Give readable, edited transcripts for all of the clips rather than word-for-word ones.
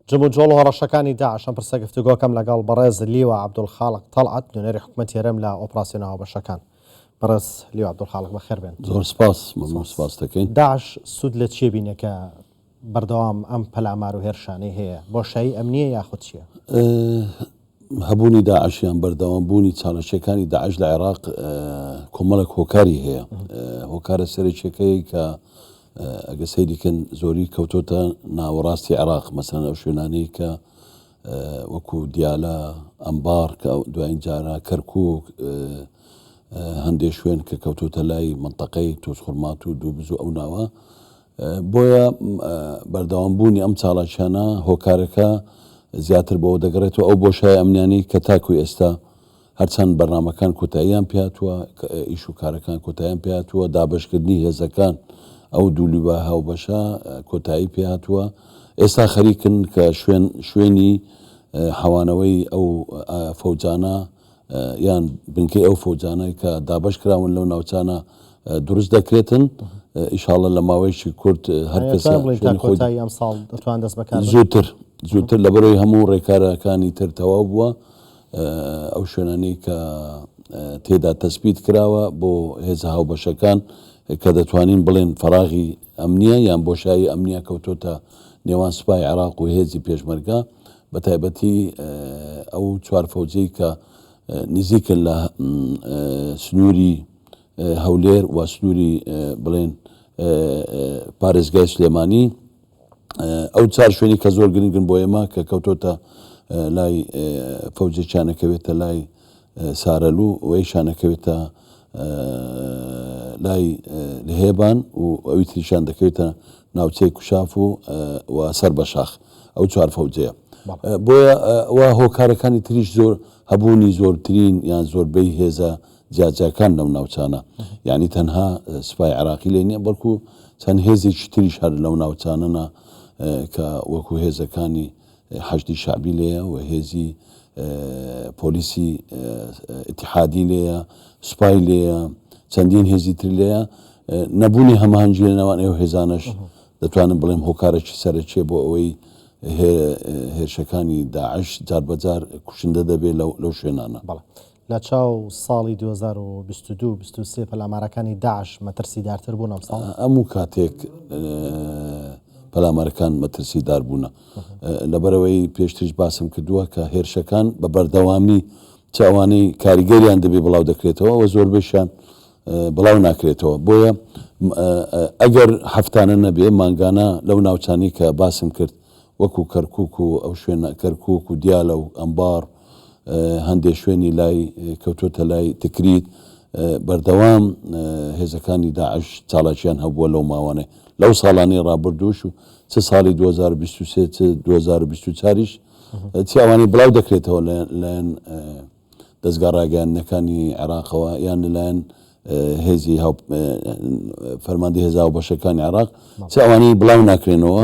جموجۆڵ و هەڕەشەکانی داعش، ئەم پرسە گفتوگۆکەم لەگەڵ بەڕێز لیوا عەبدولخاڵق تەڵعەت، نوێنەری حکومەتی هەرێم لە ئۆپراسیۆنە هاوبەشەکان. بەڕێز لیوا عەبدولخاڵق بەخێر بێن. زۆر سپاس، مەمنون سپاس دەکەین. داعش سوود لە چییە بینێ کە بەردەوام ئەم پەلامار و هێرشانەی هەیە؟ بۆشایی ئەمنییە یاخود چییە؟ هەبوونی داعش یان بەردەوام بوونی چالاکییەکانی داعش لە عێراق کۆمەڵێک هۆکاری هەیە. هۆکارە سەرەکیەکەی کە ئەگە سەیری کەن زۆری کەوتۆتە ناوەڕاستی عێراق، مەسەلەن ئەو شوێنانەی کە وەکو دیالە، ئەنبار کە دوایین جارە، کەرکوک، هەندێک شوێن کە کەوتۆتە لای مەنتەقەی توزخورماتوو و دووبز و ئەو ناوە. بۆیە بەردەوام بوونی ئەم چالاکیانە هۆکارەکە زیاتر بۆ دەگەڕێتەوە ئەو بۆشای ئەمنیانەی کە تاکو ئێستا هەرچەند بەرنامەکان کۆتاییان پێهاتووە، ئیش و کارەکان کۆتاییان پێهاتووە، دابەشکردنی هێزەکان ئەو دوو لیوا هاوبەشە کۆتایی پێهاتووە، ئێستا خەریکن کە شوێن شوێنی حەوانەوەی ئەو فەوجانە یان بنکەی ئەو فەوجانەی کە دابەش کراون لەو ناوچانە دروست دەکرێتن ئیشاڵە لە ماوەیەکی کورت هەر کەسە شوێنی خۆی ئەمساڵ دەتوان دەست بەکار زووتر زووتر لەبەرەوەی هەموو ڕێکارەکانی تر تەواو بووە ئەو شوێنانەی کە تێدا تەسبیت کراوە بۆ هێزە هاوبەشەکان کە دەتوانین بڵێن فەراغی ئەمنیە یان بۆشایی ئەمنیە کەوتۆتە نێوان سوپای عێراق و هێزی پێشمەرگە بە تایبەتی ئەو چوار فەوجەی کە نزیکن لە سنووری هەولێر و سنووری بڵێن پارێزگای سلێمانی ئەو چار شوێنی کە زۆر گرنگن بۆ ئێمە کە کەوتۆتە لای فەوجێکیان ئەکەوێتە لای سارەلو و ئەویشان ئەکەوێتە لای لهێبان و ئەوی تریشان دەکەوێتە ناوچەی کوشاف و و سەر بە شاخ ئەو چوار فەوجەیە بۆیە و هۆکارەکانی تریش زۆر هەبوونی زۆرترین یان زۆربەی هێزە جیاجیاکان لەو ناوچانە یانی تەنها سوپای عێراقی لێ نیە بەڵکو چەند هێزێکی تریش هەر لەو ناوچانەنا کە وەکو هێزەکانی حەشدی شەعبی لێیە و هێزی پۆلیسی ئیتیحادی لێیە سوپای لێیە چەندین هێزی تر لێیە نەبوونی هەماهەنگی لە نێوان ئەو هێزانەش دەتوانم بڵێم هۆکارێکی سەرەکیە بۆ ئەوەی هێرشەکانی داعش جار بەجار کوشندە دەبێت لەو شوێنانە. بەڵێ لە چاو ساڵی 2022 23 پەلامارەکانی داعش مەترسیدارتر بوون ئەمساڵ؟ هەموو کاتێک پەلامارەکان مەترسیدار بوونە. لەبەرئەوەی پێشتریش باسم کردووە کە هێرشەکان بە بەردەوامی چ ئەوانەی کاریگەریان دەبێ بڵاو دەکرێتەوە و زۆربەشیان بڵاو ناکرێتەوە. بۆیە ئەگەر هەفتانە نەبێ مانگانە لەو ناوچانەی کە باسم کرد وەکو کەرکوک و ئەو شوێنە کەرکوک و دیالە و ئەنبار هەندێ شوێنی لای کەوتۆتە لای تکریت بەردەوام هێزەکانی داعش چالاکیان هەبووە لەو ماوانەی لەو ساڵانەی ڕابردووش و چ ساڵی 2023 چ 2024 یش چی ئەوانەی بڵاو دەکرێتەوە لەلایەن دەزگا ڕاگەیاندنەکانی عێراقەوە یان لەلایەن هێزی فەرماندەی هێزە هاوبەشەکانی عێراق چ ئەوانەی بڵاو ناکرێنەوە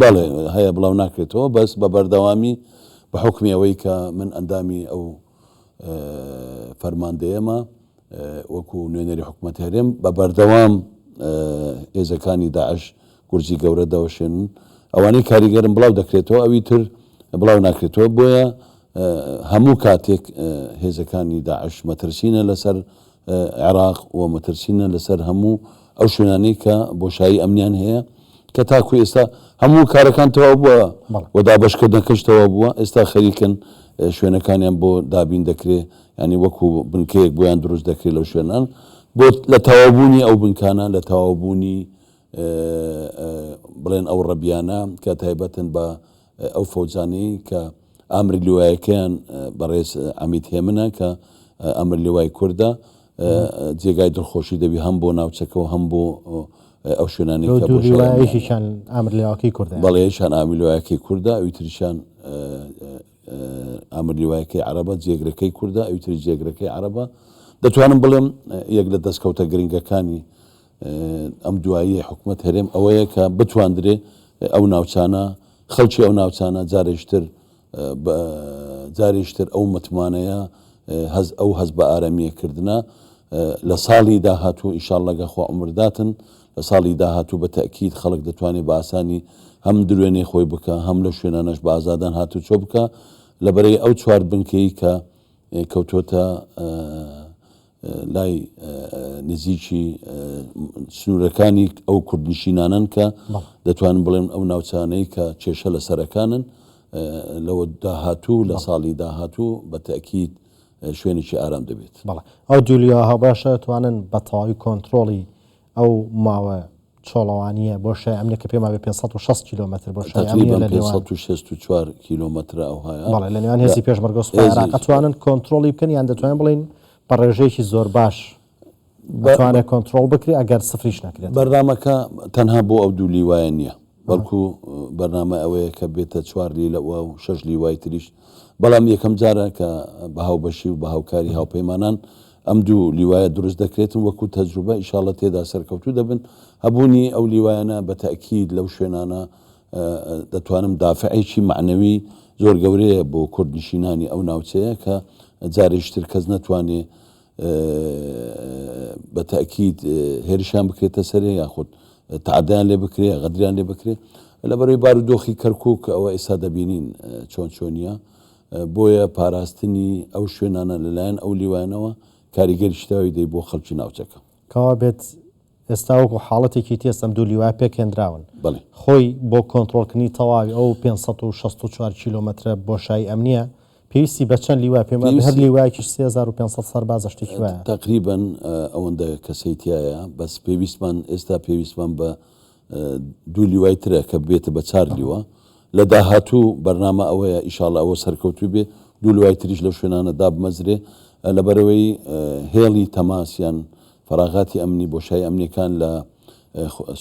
بەڵێ هەیە بڵاو ناکرێتەوە بەس بە بەردەوامی بە حوکمی ئەوەی کە من ئەندامی ئەو فەرماندەیەمە وەکو نوێنەری حکوومەت هەرێم بە بەردەوام هێزەکانی داعش گورزی گەورە دەوەشێنن ئەوانەی کاریگەرن بڵاو دەکرێتەوە ئەوی تر بڵاو ناکرێتەوە بۆیە هەموو کاتێک هێزەکانی داعش مەترسینە لەسەر عێراق و مەترسینە لەسەر هەموو ئەو شوێنانەی کە بۆشایی ئەمنیان هەیە کە تاکو ئێستا هەموو کارەکان تەواو بووە و دابەشکردنەکەش تەواو بووە ئێستا خەریکن شوێنەکانیان بۆ دابین دەکرێ ینی وەکو بنکەیەک بۆیان دروست دەکرێت لەو شوێنان بۆ لە تەواوبوونی ئەو بنکانە لە تەواوبوونی بڵێن ئەو ڕەبیانە کە تایبەتن بە ئەو فەوجانەی کە ئامر لیوایەکەیان بەڕێز عەمید هێمنە کە ئامر لیوای کوردە جێگای دڵخۆشی دەبی هەم بۆ ناوچەکە و هەم بۆ ئەو شوێنانی کە بۆ لیوایەکیشان ئامر لیواکەی کوردە بەڵێ یشان ئامر لیوایەکەی کوردە ئەوی تریشان ئامر لیوایەکەی عەرەبە جێگرەکەی کوردە ئەوی تری جێگرەکەی عەرەبە دەتوانم بڵێم یەک لە دەستکەوتە گرنگەکانی ئەم دواییەی حکومەت هەرێم ئەوەیە کە بتواندرێ ئەو ناوچانە خەڵکی ئەو ناوچانە جارێکتر جارێکتر ئەو متمانەیە هەز ئەو هەز بە ئارامیە کردنە لە ساڵی داهاتوو ئیشاڵ لەگە خوا عمرداتن لە ساڵی داهاتوو بە تەکیید خەڵک دەتوانێت بە ئاسانی هەم دروێنەی خۆی بکا هەم لەو شوێنانەش بە ئازادان هاتوچۆ بکا لەبەرەی ئەو چوار بنکەی کە کەوتۆتە لای نزیکی سنوورەکانی ئەو کوردنشینانەن کە دەتوانم بڵێم ئەو ناوچانەی کە کێشە لەسەرەکانن لەوە داهاتوو لە ساڵی داهاتوو بە تەئکید شوێنێکی ئارام دەبێت. بەڵێ ئەو دوو لیوا هاوبەشە دەتوانن بە تەواوی کۆنترۆڵی ئەو ماوە چۆڵەوانییە بۆشای ئەمنیە کە پێم وابێ 560 کیلۆمەتر بۆشای ئەمنیە تەقریبەن لە نێوان 564 کیلۆمەترە ئەوهایە بەڵێ لە نێوان لە هێزی پێشمەرگە و سوپای هێزی عێراق ئەتوانن کۆنترۆڵی بکەن یان دەتوانین بڵێین بە ڕێژەیەکی زۆر باش بە ئەتوانێت کۆنترۆڵ بکرێت ئەگەر سفریش نەکرێت. بەرنامەکە تەنها بۆ ئەو دوو لیوایە نییە بەڵکو بەرنامە ئەوەیە کە بێتە چوار لیوا و شەش لیوای تریش بەڵام یەکەم جارە کە بە هاوبەشی و بە هاوکاری هاوپەیمانان ئەم دوو لیوایە دروست دەکرێتن وەکو تەجروبە ئیشاڵە تێدا سەرکەوتوو دەبن هەبوونی ئەو لیوایانە بە تەئکید لەو شوێنانە دەتوانم دافعێکی مەعنەوی زۆر گەورەیە بۆ کوردنشینانی ئەو ناوچەیە کە جارێکی تر کەس نەتوانێ بە تەئکید هێرشیان بکرێتە سەرێ یاخود تەعەدایان لێ بکرێ غەدریان لێ بکرێ لەبەرەوەی بارودۆخی کەرکک ئەوە ئێستا دەبینین چۆن چۆنیە بۆیە پاراستنی ئەو شوێنانە لەلایەن ئەو لیوانەوە کاریگەری تەواوی دەی بۆ خەڵکی ناوچەکە. کەوابێت ئێستا وەکو حاڵەتێکی تێست ئەم دوو لیوایە پێکهێنراون. بەڵێ. خۆی بۆ کۆنتڕۆڵکردنی تەواوی ئەو 564 کیلۆمەترە بۆشایی ئەمنییە پێویستی بە چەند لیوا؟ پێم وابێ هەر پێویستی لیوایەکیش 3500 سەربازە شتێکی وایە. تەقریبەن ئەوەندە کەسەی تیایە بەس پێویستمان ئێستا پێویستمان بە دوو لیوای ترە کە ببێتە بە چار لیوا لە داهاتوو بەرنامە ئەوەیە ئیشاڵە ئەوە سەرکەوتوو بێ دوو لوای تریش لەو شوێنانە دابمەزرێ لەبەرەوەی هێڵی تەماس یان فەراغاتی ئەمنی بۆشای ئەمنیەکان لە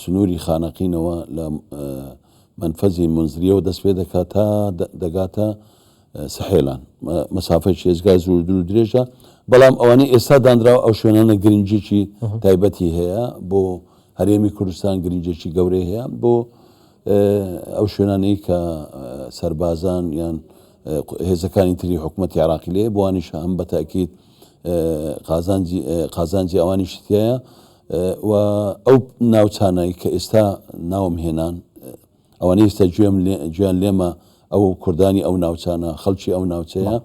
سنووری خانەقینەوە لە مەنفەزی مونزریەوە دەست پێ دەکات تا دەگاتە سحێلان مەسافەی ئێجگار زۆر دوور درێژە بەڵام ئەوانەی ئێستا دانراوە ئەو شوێنانە گرنگیی تایبەتی هەیە بۆ هەرێمی کوردستان گرنگێکی گەورەی هەیە بۆ ئەو شوێنانەی کە سەربازان یان هێزەکانی تری حکوومەتی عراقی لێ بۆوانیش هەم بە تاکیید قازانجی قازانجی ئەوانیش تایە و ئەو ناوچانەی کە ئێستا ناوم هێنان ئەوانەی ئێستا گوێم لێ گوێیان لێمە ئەو کوردانی ئەو ناوچانە خەڵکی ئەو ناوچەیە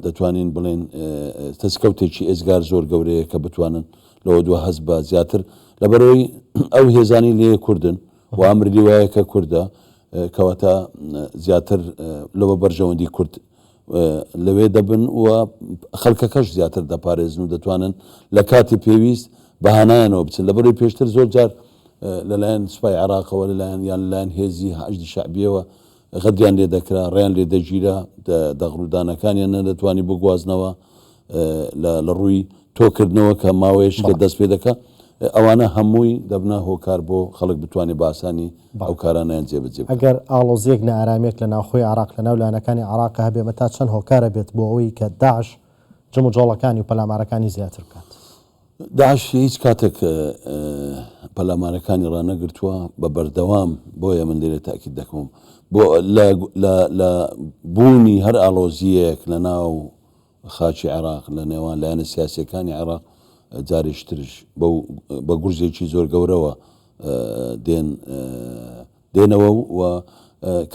دەتوانین بڵێن دەستکەوتێکی ئێجگار زۆر گەورەیە کە بتوانن لەوە دوا هەست بە زیاتر لەبەرەوەی ئەو هێزانی لێ کوردن و ئەمر لیوایەکە کوردە کەواتە زیاتر لەوە بەرژەوەندی کورد لەوێ دەبن و خەڵکەکەش زیاتر دەپارێزن و دەتوانن لە کاتی پێویست بە هانایانەوە بچن لەبەرەوەی پێشتر زۆر جار لەلایەن سوپای عێراقەوە لەلایەن یان لەلایەن هێزی حەشدی شەعبیەوە غەدریان لێ دەکرا ڕێیان لێ دەگیرا دەغڵودانەکانیان نەدەتوانی بگوازنەوە لە ڕووی تۆکردنەوە کە ماوەیەش کە دەست پێ دەکا ئەوانە هەمووی دەبنە هۆکار بۆ خەڵک بتوانێت بە ئاسانی ئەو کارانەیان جێبەجێ بکات. ئەگەر ئاڵۆزییەک نائارامییەک لە ناوخۆی عێراق لە ناو لایەنەکانی عێراق هەبێ ئەمە تا چەند هۆکار ئەبێت بۆ ئەوەی کە داعش جموجۆڵەکانی و پەلامارەکانی زیاتر بکات؟ داعش هیچ کاتێک پەلامارەکانی ڕانەگرتووە بە بەردەوام بۆیە من لێرە تاکید دەکەم بۆ لە بوونی هەر ئاڵۆزییەک لە ناو خاکی عێراق لە نێوان لایەنە سیاسییەکانی عێراق جارێکی ترش بەو بە گورزێکی زۆر گەورەوە دێن دێنەوە و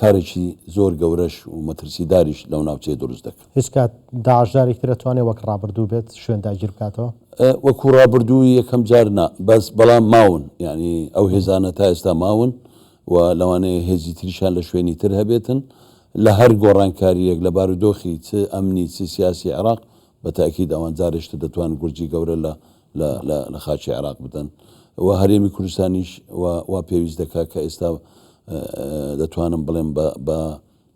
کارێکی زۆر گەورەش و مەترسیداریش لەو ناوچەیە دروست دەکەن. هیچ کات داعش جارێکی تر ئەتوانێت وەک ڕابردوو بێت شوێن داگیر بکاتەوە؟ وەکو ڕابردوو یەکەم جار نا بەس بەڵام ماون یانی ئەو هێزانە تا ئێستا ماون و لەوانەیە هێزی تریشان لە شوێنی تر هەبێتن لە هەر گۆڕانکارییەک لە بارودۆخی چ ئەمنی چ سیاسی عێراق بە تەئکید ئەوان جارێشتر دەتوانن گورجی گەورە لە لە لە لە خاکی عێراق بدەن و هەرێمی کوردستانیش وا وا پێویست دەکات کە ئێستا دەتوانم بڵێم بە بە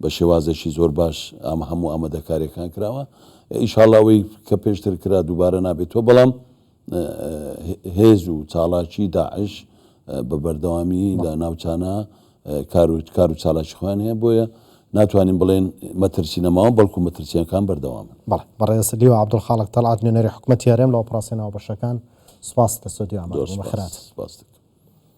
بە شێوازێکی زۆر باش ئەم هەموو ئامادەکاریەکان کراوە ئیشاڵا ئەوەی کە پێشتر کرا دووبارە نابێتەوە بەڵام هێز و چاڵاکی داعش بە بەردەوامی لە ناوچانە کار و کار و چالاکی خۆیان هەیە بۆیە ناتوانین بڵێن مەترسی نەماوە بەڵکو مەترسیەکان بەردەوامن. بەڵێ بەڕێز لیوا عەبدولخاڵق تەڵعەت نوێنەری حکومەتی هەرێم لە ئۆپراسیۆنە هاوبەشەکان سوپاس لە ستۆدیۆ ئامادە زۆر بوون سوپاس بەخێرهاتن. سوپاس دەکەم.